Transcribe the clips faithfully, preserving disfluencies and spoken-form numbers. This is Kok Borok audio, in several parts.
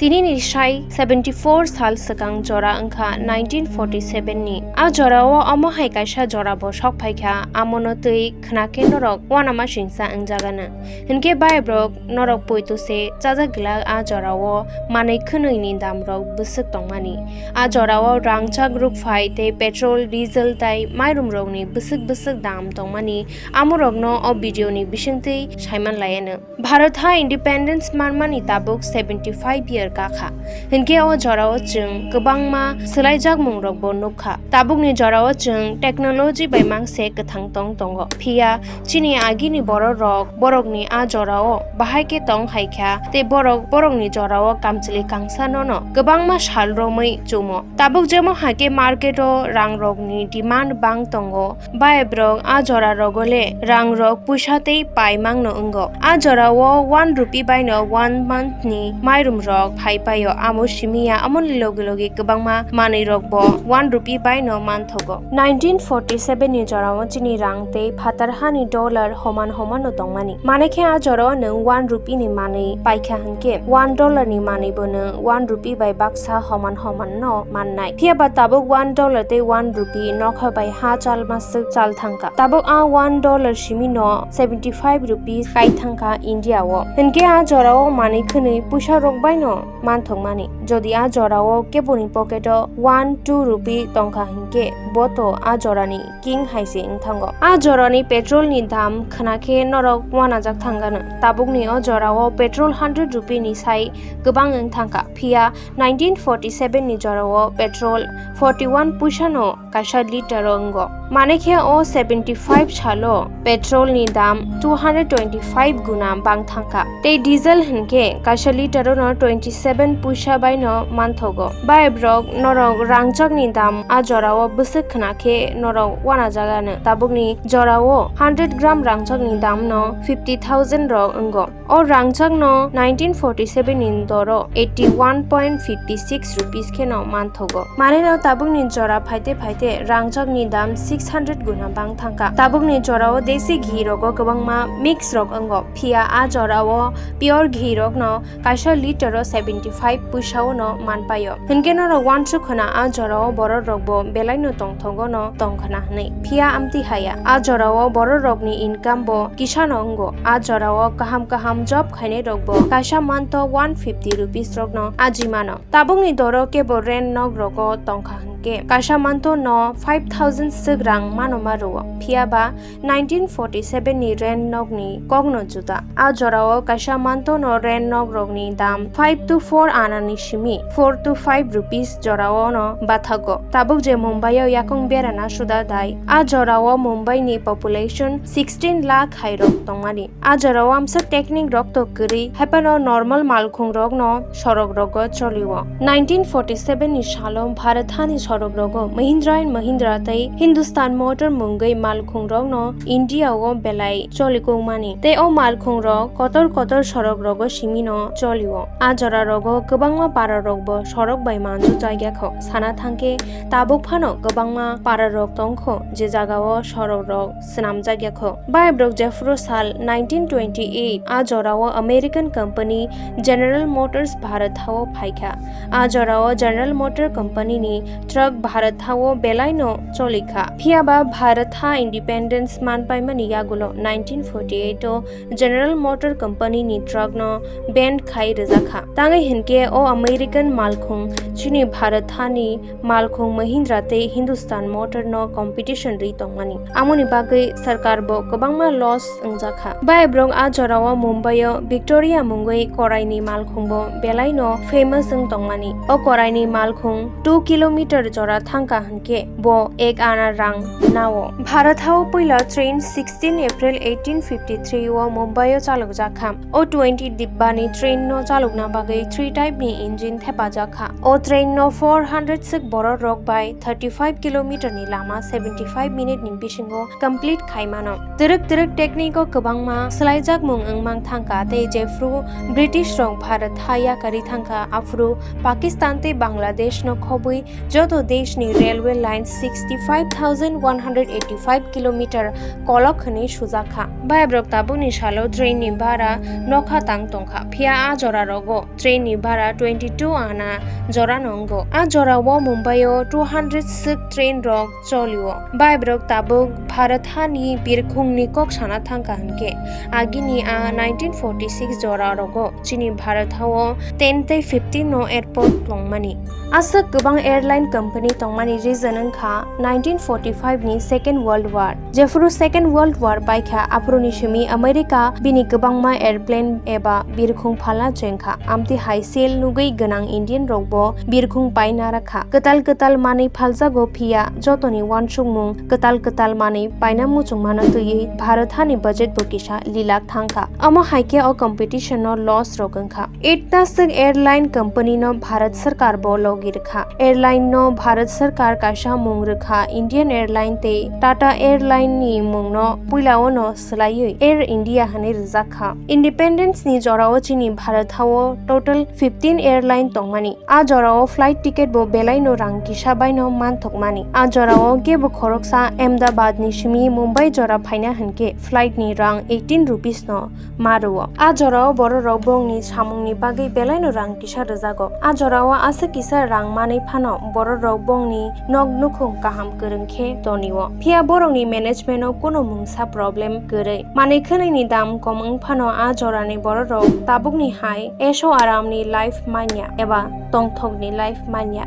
Tini ni sai seventy four sal swkang jora wngkha nineteen forty seven ni. A jora o omo hai kaisa jora bo sok phaikha, amono twi khna khe norok uanama singsa wngjaganw. Hinkhe baibrok norok poito se chajak glak a jora o manwi khwnwi ni dam rok bwswk tongmani. A jora o rangchak rukphai tei petrol, diesel tai mairum rok ni bwswk bwswk dam tongmani, amorokno o video ni bisingtwi saiman laianw. Bharat ha independence manmani tabuk seventy five year kakha. Hinkhe o jorao chwng kwbangma swlaijakmungrokbo nukha. Tabukni jorao chwng technology bai mangse kwthang tong tongo. Phiya chini agini bororok borokni a jorao bahai khe tong hai kha, tei borok borokni jorao kamchwlwi kangsa nono kwbangma sal romwi chumo. Tabuk jemo hai khe market o rangrokni demand bang tongo. Baibrok a jora rogo le rang rok puisa tei pai mangno wngo. A jora o one rupee bai no one month ni mairum rok phai paio, amo simi ya, amoni logi logi kwbangma manwi rok bo one rupee bai no manthogo. Nineteen forty seven ni jora o chini rang tei phatar hani dollar homan homan no tongmani. Mane khe a jora o nwng one rupee ni manwi paikha hinkhe one dollar ni manwi bo nwng one rupee bai baksa homan homan no mannai. Phiya ba tabuk one dollar tei one rupee nokha bai ha chalma swk chal thangkha. Tabuk a one dollar simi no seventy five rupees kai thangkha India o. Hinkhe a jora o manwi khwnwi puisa rok bai no manthokmani. Jodi a jora o keboni pocket o one two rupee tongkha hinkhe bo to a jora ni king hai se wng thango. A jora ni petrol ni dam khna khe norok uanajak thangano. Tabuk ni o jora o petrol hundred rupee ni sai kwbang wng thangkha. Phiya nineteen forty seven ni jora o petrol forty one puisa no kaisa liter o wngo. Mane khe o seventy five salo petrol ni dam two hundred twenty five guna bang thangkha. Tei diesel hinkhe kaisa liter o no twenty seven puisa bai no manthogo. Baibrok norok rangchak ni dam a jora o bwswk khna khe norok uanajagano. Tabuk ni jora o hundred gram rangchak ni dam no fifty thousand rok wngo. O rangchak no nineteen forty seven ni doro eighty one point fifty six rupees khe no manthogo. Mane no tabuk ni jora phaite phaite rangchak ni dam six hundred guna bang thangkha. Tabuk ni jora o desi ghi rogo kwbangma mix rok wngo. Phiya a jora o pure ghi rok no kaisa liter o seventy five puisa o no manpaio. Hinkhe norok uansuk khna a jora o borok rok bo belai no tongthogo no tong khna hinwi. Phiya amtwi haya. A jora o borok rok ni income bo kisa no wngo. A jora o kaham kaham job khainai rok bo kaisa month o one fifty rupees rok no aji mano. Tabuk ni doro kebo rent nok rogo tongkha hinkhe kaisa month o no five thousand swk rang mano ma rwo. Phiya ba nineteen forty seven ni rent nok ni kok no juda. A jora o kaisa month o no rent nok rok ni dam five to four ana ni simi four to five rupees jora o no bathago. Tabuk je Mumbai o yakung berana suda dai. A jora o Mumbai ni population sixteen lakh hai rok tongmani. A jora o amsa technique rok to kwrwi, haphano normal malkhung rok no sorok rogo cholio. Nineteen forty seven ni salo Bharat hani sorok rogo Mahindra and Mahindra tei Hindustan Motor mungwi malkhung rok no India o belai cholikukmani. Tei o malkhung rok kotor kotor sorok rogo simi no cholio. A jora rogo kwbangma para rok bo sorok bai manju chagya kho. Sana thangkhe tabuk phano kwbangma para rok tongkho je jaga o sorok rok swnamjakya kho. Baibrok jephuru sal nineteen twenty eight a jora o American company General Motors Bharat ha o phaikha. A jora o General Motor Company ni truck Bharat ha o belai no cholikha. Phiya ba Bharat ha independence manpaimani yagulo nineteen forty eight o General Motor Company ni truck no ban khai rwjakha. Tangwi hinkhe o American malkhung chini Bharat ha ni malkhung Mahindra tei Hindustan Motor no competition rwi tongmani. Amoni bagwi sarkar bo kwbangma loss wngjakha. Baibrok a jora o Mumbai o Victoria mungwi korai ni malkhung bo belai no famous wng tongmani. O korai ni malkhung two kilometer jora thangkha hinkhe bo ek ana rang nao. Bharat ha o puila train sixteen April eighteen fifty three o Mumbai o chalokjakha. O twenty dibba ni train no chalokna bagwi three type ni engine thepajakha. O train no four hundred swk borok rok bai thirty five kilometer ni lama seventy five minute ni bisingo complete khai mano. Twrwk twrwk technique o kwbangma swlaijakmung wngmang thangkha tei jephru British rok Bharat ha yakarwi thangkha, aphuru Pakistan tei Bangladesh no khobwi joto desh ni railway line sixty five thousand one hundred eighty five kilometer kolok hwnwi sujakha. Bayabrok tabukni salo train ni bara nokha tang tongkha, phiya a jora rogo train ni bara twenty two ana jora no wngo. A jora o Mumbai o two hundred six train rok cholio. Bayabrok tabuk Bharat hani birkhung ni kok sana thangkha hinkhe, agini a nineteen forty six jora rogo chini Bharat hao ten tei fifteen no airport tongmani. Aswk kwbang airline company tongmani reason wngkha nineteen forty five ni Second World War. Jephuru Second World War paikha, aphuruni simi America bini kwbangma airplane eba birkhung phalna chengkha. Amtwi hai sel nugwi gwnang Indian rokbo birkhung paina rakha. Kwtal kwtal manwi phaljago, phiya jotoni uansukmung kwtal kwtal manwi paina muchungmano twiwi Bharat hani budget bo kisa lilak thangkha. Omo hai khe o competition no loss rok wngkha. Etna swk airline company no Bharat sarkar bo logi rwkha. Airline no Bharat sarkar kaisa mung rwkha, Indian Airline tei Tata Airline ni mung no puila o no swlaiwi Air India hinwi rwjak kha. Independence ni jora o chini Bharat hao total fifteen airline tongmani. A jora o flight ticket bo belai no rang kisa bai no manthok mani. A jora o kebo khoroksa Ahmedabad ni simi Mumbai jora phaina hinkhe flight ni rang eighteen rupees no ma rwo. A jora o borok rok bongni samung ni bagwi belai no rang kisa rwjago. A jora o aswk kisa rang manwi phano borok rok bongni nok nukhung kaham kwrwng khe toni o. Phiya borok ni management o kuno mungsa problem kwrwi. Manwi khwnwi ni dam kom wng phano a jora ni borok rok tabuk ni hai esho aram ni life manya eba tongthok ni life manya.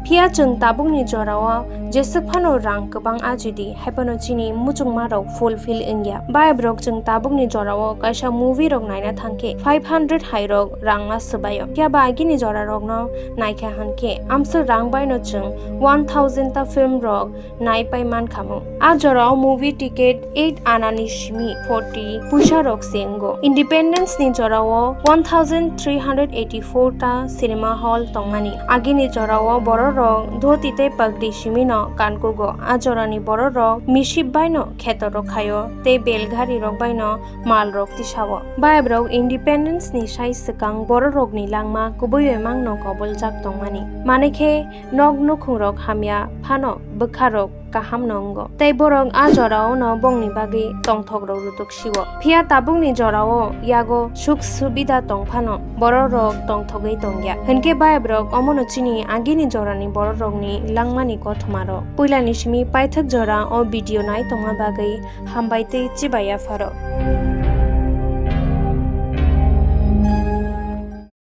Phiya chwng tabuk ni jora o jeswk phano rang kwbang ajidi, haiphano chini muchungma rok fulfill wngya. Bayabrok chwng tabuk ni jora o kaisa movie rok naina thangkhe five hundred hai rok rang ma swbaio. Phiya ba agini jora rok no naikha hinkhe amswk rang bai no chwng one thousand ta film rok nai pai mankha mo. A jora o movie ticket eight ana ni simi forty puisa rok se wngo. Independence ni jora o one thousand three hundred eighty four ta cinema hall tongmani. Agini jora o borok rok dhoti tei pagri simi no kankugo. A jora ni borok rok misip bai no kheto rok khaio tei belgari rok bai no mal rok tisao. Bayabrok independence ni sai swkang borok rok ni langma kubui bai mang no koboljak tongmani. Manwi khe nok nukhung rok hamya phano bwkha rok kaham no wngo. Tei borok a jora o no bongni bagwi tongthok rok rutuk sio. Phiya tabuk ni jora o yago suk subida tong phano borok rok tongthogwi tongya. Hinkhe bayabrok omono chini agini jora ni borok rok ni langmani kothoma rok. Puila ni simi paithak jora o video nai tongma bagwi hambai tei chibai yapharo.